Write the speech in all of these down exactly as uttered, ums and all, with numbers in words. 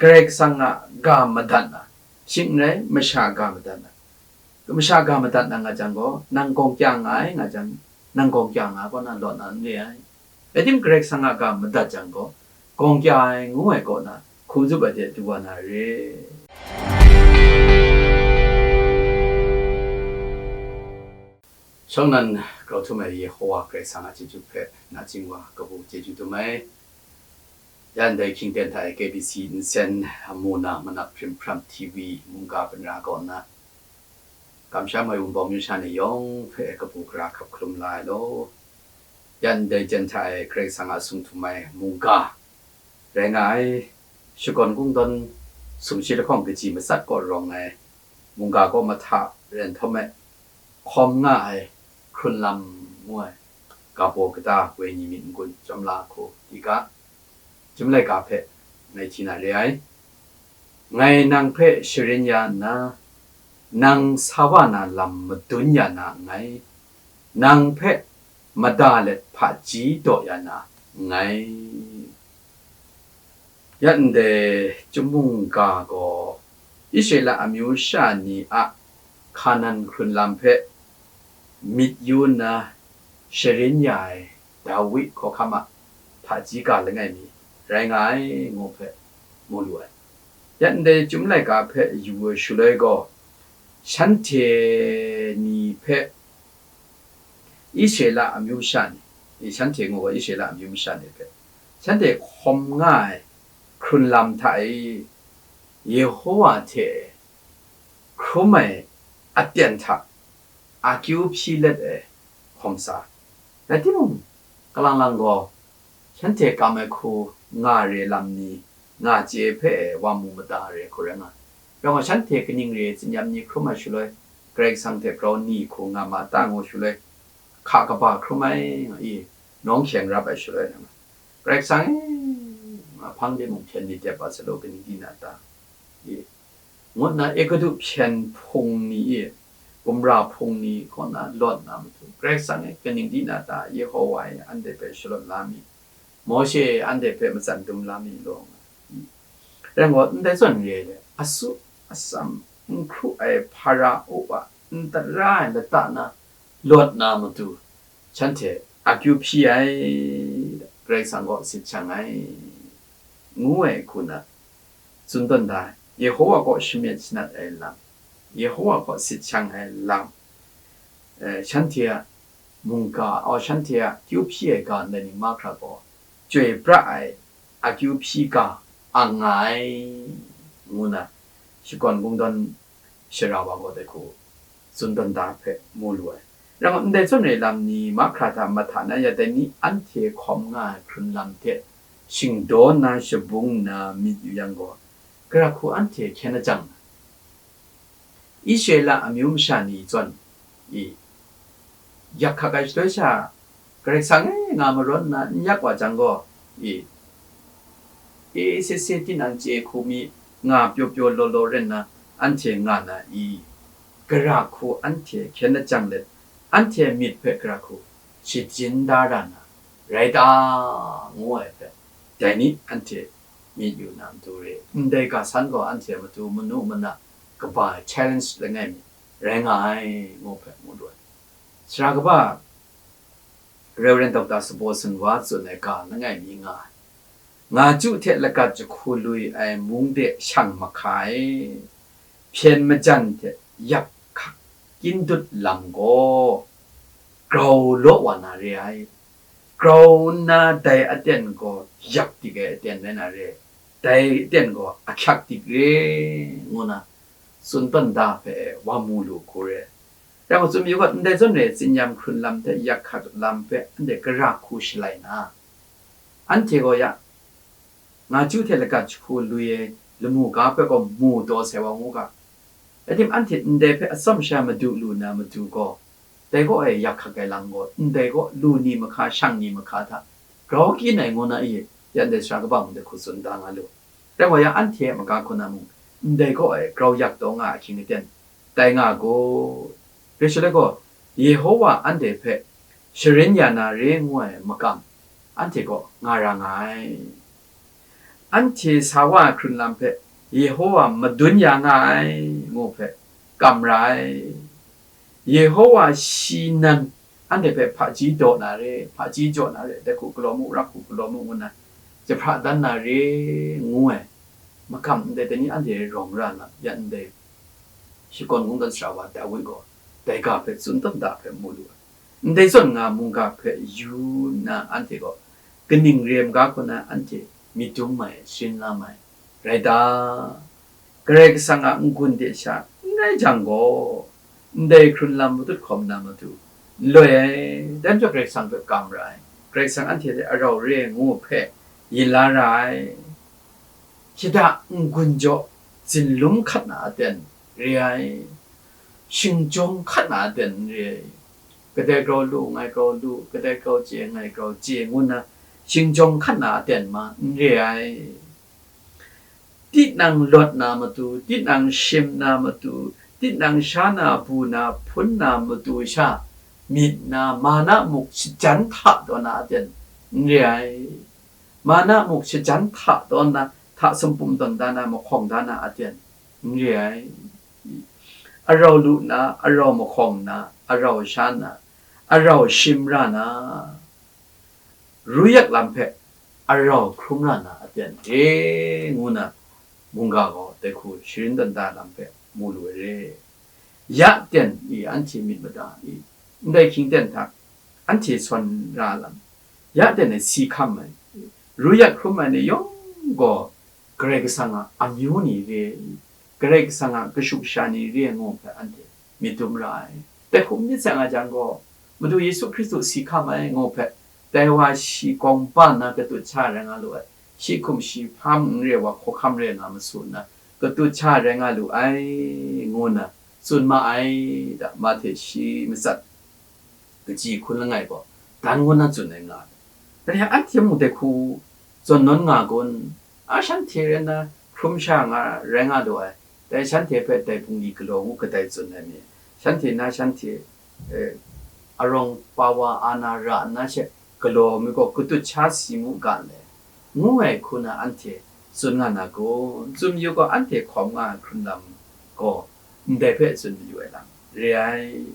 Karai Kasang a ga madat na, shing n rai, masha ga madat na. Masha ga madat na nga jang gaw, nang gawng kya nga ai nga jang, nang gawng kya nga gaw na lawt na n re ai. Rai tim, Karai Kasang a ga madat jang gaw, gawng kya ai ngu ai kaw na, hkum zup ai de du wa na re. Shawng nnan grau htum ai Yehowa Karai Kasang a chyeju hpe nachying wa kabu chyeju dum ai. Ya ndai hkying ten hta e K B C nsen amu na manap hprim hpram T V mungga binra kaw nna, kamsham ai wunpawng myu sha ni yawng hpe kabu gara hkap hkalum la ai law. Ya ndai jen hta e Karai Kasang a sung htum ai mungga rai nga ai, shakawn kungdawn sumshi lahkawng kaji matsat kaw rawng ai mungga kaw mahta rai nhtawm e, hkawm nga ai hkrun lam ngu ai ga baw kata wenyi myit n-gun chyawm la hku di ga, Chyum laika hpe ngai hti na re ai. Ngai nang hpe sharin ya nna, nang sa wa na lam madun ya na nngai, nang hpe mada let hpaji daw ya na nngai. Ya ndai Chyum mungga gaw Israela amyu sha ni a Hkanan hkrun lam hpe myit yu nna sharin ya ai Dawi hkawhkam a hpaji ga langai mi rai nga ai ngu hpe mu lu ai. Ya ndai Chyum laika hpe yu ai shaloi gaw, shanhte ni hpe Israela amyu sha ni, shanhte ngu gaw Israela amyu masha ni hpe, shanhte hkawm nga ai hkrun lam hta e Yehowa hte hkrum ai aten hta akyu hpyi let ai hkawm sa. Rai timung, kalang lang gaw, shanhte kam ai hku nga re lam ni, nga chye hpe wa mu mada re hku rai nga. Rai nga, shanhte kaning re tsinyam ni hkrum ai shaloi, Karai Kasang hte grau ni hku nga ma ta ngu shaloi, hka kaba hkrum ai, i, nawng hkyeng rap ai shaloi, Karai Kasang e, hpang de mung hpyen myit dep wa sa law, kaning di na ta? I, ngut nna Egutu hpyen hpung ni e, gumra hpung ni kaw na lawt na matu, Karai Kasang e kaning di na ta? Yehowa e anhte hpe shalawt la mi, Mawshe e anhte hpe matsan dum la mi law nga. Rai ngut, ndai zawn re ai le, asu atsam n hkru ai Hpara-o a n tara ai lata na lawt na matu, shanhte akyu hpyi ai, Karai Kasang gaw sit shang ai, ngu ai hku na tsun tawn da ai. Yehowa kaw shamyet shanat ai lam, Yehowa kaw sit shang ai lam, eh, shanhte a mungga, aw, shanhte a kyu hpyi ai ga ndai ni mahkra gaw, chyoi pra ai akyu hpyi ga ang nga ai, ngu na shakawn kungdawn shara wa gaw dai hku tsun tawn da hpe mu lu ai. Rai ngut, ndai zawn re lam ni mahkra hta mahta na ya dai ni anhte hkawm nga ai hkrun lam hte shingdaw nna shabung nna myit yu yang gaw, gara hku anhte hkyen ajang, Israela amyu masha ni zawn i, yak hkak ai shaloi sha, Karai Kasang e nga marawn nna n yak wa jang gaw, i, e sese tinang chye hku mi nga pyaw pyaw law law rai nna, anhte nga na i? Gara hku anhte hkyen ajang let, anhte myit hpe gara hku shajin da ra na rai ta? Ngu ai hpe, dai ni anhte myit yu na matu re. Ndai ga san gaw anhte a matu manu mana kaba ai challenge langai mi rai nga ai, ngu hpe mu lu ai. Sara kaba Reverend Doctor Sabaw Sunwa tsun ai ga langai mi nga ai. Nga chyu hte lagat jahku lui ai mung de shang mahka e, hpyen majan hte yak hkak kyin dut lam gaw grau law wa na re ai. Grau nna dai aten gaw yak dik ai aten rai na re, dai aten gaw ahkyak dik re, ngu na tsun tawn da hpe wa mu lu hku re. Rai ngut, tsun mayu gaw, ndai zawn re tsinyam hkrun lam hte yak hkak lam hpe anhte gara hku shalai na, anhte gaw ya, nga chyu hte lagat jahku lui ai lamu ga hpe gaw mu taw sai wa ngu ga. Rai tim, anhte ndai hpe atsawm sha madu lu na matu gaw, dai gaw e yak hkak ai lam gaw, ndai gaw lu ni mahka, shang ni mahka hta grau kyin ai ngu na i? Ya ndai sara kaba mung de hku tsun da nga lu. Rai wa yang, anhte a maga hku na mung, ndai gaw e grau yak taw nga ahkying aten tai nga gaw, rai shaloi gaw, Yehowa anhte hpe sharin ya na re ngu ai makam, anhte kaw nga ra nga ai. anhte sa wa ai hkrun lam hpe Yehowa madun ya nga ai, ngu hpe kam ra ai. Yehowa shi nan anhte hpe hpaji daw na re, hpaji jaw na re, dai hku galaw mu, ra hku galaw mu, ngu nna jahpra dan na re, ngu ai makam ndai dai ni anhte rawng ra na yan ndai shakawn kungdawn sara wa Dawi gaw dai ga hpe tsun tawn da hpe mu lu ai. Ndai zawn nga mungga hpe yu nna anhte gaw kaning re ai maga hku na anhte myit dum ai, sharin la mai. Rai ta? Karai Kasang a n-gun de sha n rai jang gaw, ndai hkrun lam matut hkawm na matu n loi ai. Dai majaw Karai Kasang hpe kam ra ai. Karai Kasang anhte hte arau re ai ngu hpe yin la ra ai. Shada n-gun jaw zinlum hkat na aten re ai, shingjawng hkat na aten n re ai, kadai grau lu ngai grau lu, kadai grau chye ngai grau chye ngu nna shingjawng hkat na aten ma n re ai. Tinang lawt na matu, tinang shim na matu, tinang sha na, bu na, hpun na matu sha myit na, mana muk shajan hta taw na aten n re ai. Mana muk shajan hta taw nna hta sumpum tawn da na, mahkawng da na aten n re ai. Arau lu na, arau mahkawng na, arau sha na, arau shim ra na, ruyak lam hpe arau hkrum ra na aten re, ngu na mungga gaw dai hku sharin dan da lam hpe mu lu ai re. Ya ten i anhte myit mada i, ndai hkying ten hta anhte sawn ra lam, ya ten e si hkam ai, ruyak hkrum ai ni yawng gaw Karai Kasang a amyu ni re ai, Karai Kasang a kashu kasha ni re ai ngu hpe anhte myit dum ra ai. Dai hku myit sa nga jang gaw, Madu Yesu Hkristu si hkam ai ngu hpe, dai wa shi gawng ba nna katut sha rai nga lu ai, shi hkum shi hpam n re wa hkawhkam re nga masu nna, katut sha rai nga lu ai, ngu nna tsun ma ai, da, Mahte shi matsat kaji hkun langai gaw dan ngu na tsun ai nga ai. Rai yang, anhte mung dai hku zawn nawn nga kun? A shanhte rai nna hkrum sha nga rai nga lu ai, dai shanhte hpe dai bungli galaw ngu kadai tsun ai mi, shanhte na shanhte, eh, arawng pa wa a na ra nna she galaw mi gaw katut sha si mu ga nle, ngu ai hku na anhte tsun nga na kun? Tsun mayu gaw, anhte hkawm nga ai hkrun lam gaw ndai hpe tsun mayu ai lam re ai.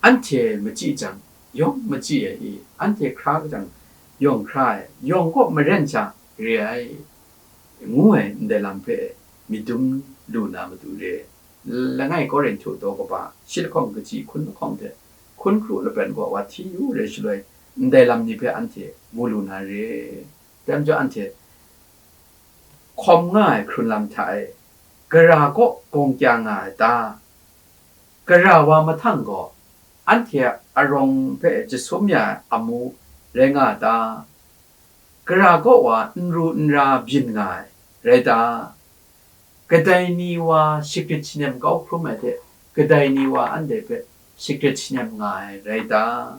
Anhte machyi jang, yawng machyi ai i? Anhte hkra jang, yawng hkra ai, yawng kaw maren sha re ai, ngu ai ndai lam hpe myit dum lu na matu re. Langai Korinhtu daw kaba shi lahkawng kaji hkun lahkawng hte hkun hkru lapran gaw wa hti yu re shaloi, ndai lam ni hpe anhte mu lu na re. Dai majaw anhte hkawm nga ai hkrun lam hta e, gara kaw gawng kya nga ai ta? Gara wa mahtang gaw, anhte a arawng hpe jasum ya ai amu rai nga a ta? Gara kaw wa n ru n ra byin nga ai rai ta? Kadai ni wa shagrit shanem kau hkrum ai hte, kadai ni wa anhte hpe shagrit shanem nga ai rai ta?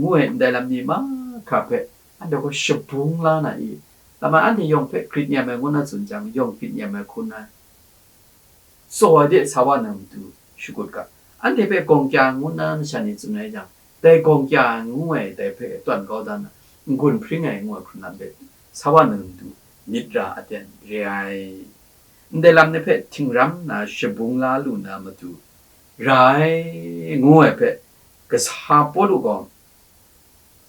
Ngu ai ndai lam ni mahkra hpe anhte gaw shabung la na i? Tama anhte yawng hpe grit nyam ai ngu na tsun jang, yawng grit nyam ai hku na tsaw ai de sa wa na matu shagut ga, anhte hpe gawng kya ngu na masha ni tsun ai jang, dai gawng kya ai ngu ai dai hpe tawn kau da na, n-gun hpring ai ngu ai hkrun lam hpe sa wa na matu myit ra aten re ai. Ndai lam ni hpe htingram na shabung la lu na matu ra ai, ngu ai hpe, kasa Pawlu gaw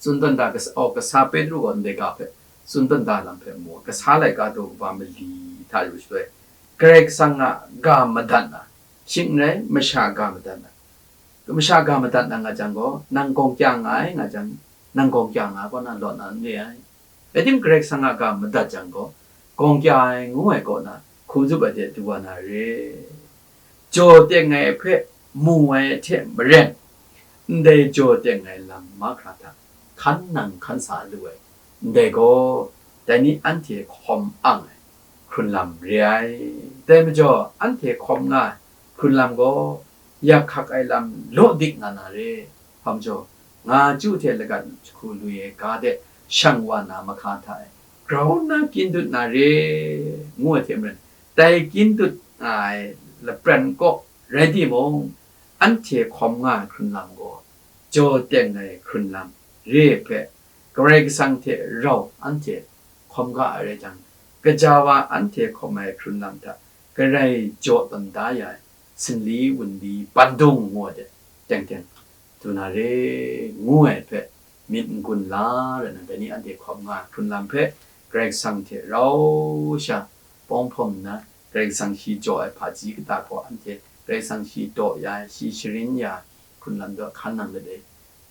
tsun tawn da, kasa, aw, kasa Petru gaw ndai ga hpe tsun tawn da lam hpe mu, kasa laika daw kaba mali hta yu shaloi, Karai Kasang a ga madat na, shing n rai, masha ga madat na, masha ga madat na nga jang gaw, nang gawng kya nga ai nga jang, nang gawng kya nga ai kaw na lawt na n re ai. Rai tim, Karai Kasang a ga madat jang gaw, gawng kya ai ngu ai kaw na hkum zup ai de du wa na re. Jaw teng ai hpe mu ai hte maren, ndai jaw teng ai lam mahkra hta hkan nang hkan sa lu ai, ndai gaw dai ni anhte hkawm ang ai hkrun lam re ai. Dai majaw, anhte hkawm nga ai hkrun lam gaw yak hkak ai lam law dik nga na re. Hpa majaw, nga chyu hte lagat jahku lui ai ga de shang wa na mahka hta e grau nna kyin dut na re, ngu ai hte maren, dai kyin dut nga ai lapran kaw rai timung, anhte hkawm nga ai hkrun lam gaw jaw teng ai hkrun lam re ai hpe, Karai Kasang hte rau anhte hkawm ga ai rai jang, kaja wa anhte hkawm ai hkrun lam hta garai jaw tawn da ya ai, sinli wunli bandung ngu ai de, teng teng du na re, ngu ai hpe myit n-gun la rai na, dai ni anhte hkawm nga ai hkrun lam hpe Karai Kasang hte rau sha pawng hpawm nna, Karai Kasang shi jaw ai hpaji kata gaw anhte Karai Kasang shi daw ya ai, shi sharin ya ai hkrun lam daw hkan nang let e.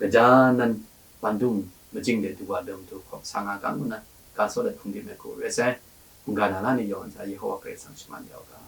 Gaja nan bandung majing de du wa lawm du hkawm sa nga ga ngu na, ga saw let hkungdim ai hku rai sai. Mungga na la ni yawng ntsa Yehowa Karai Kasang shaman ya u ga.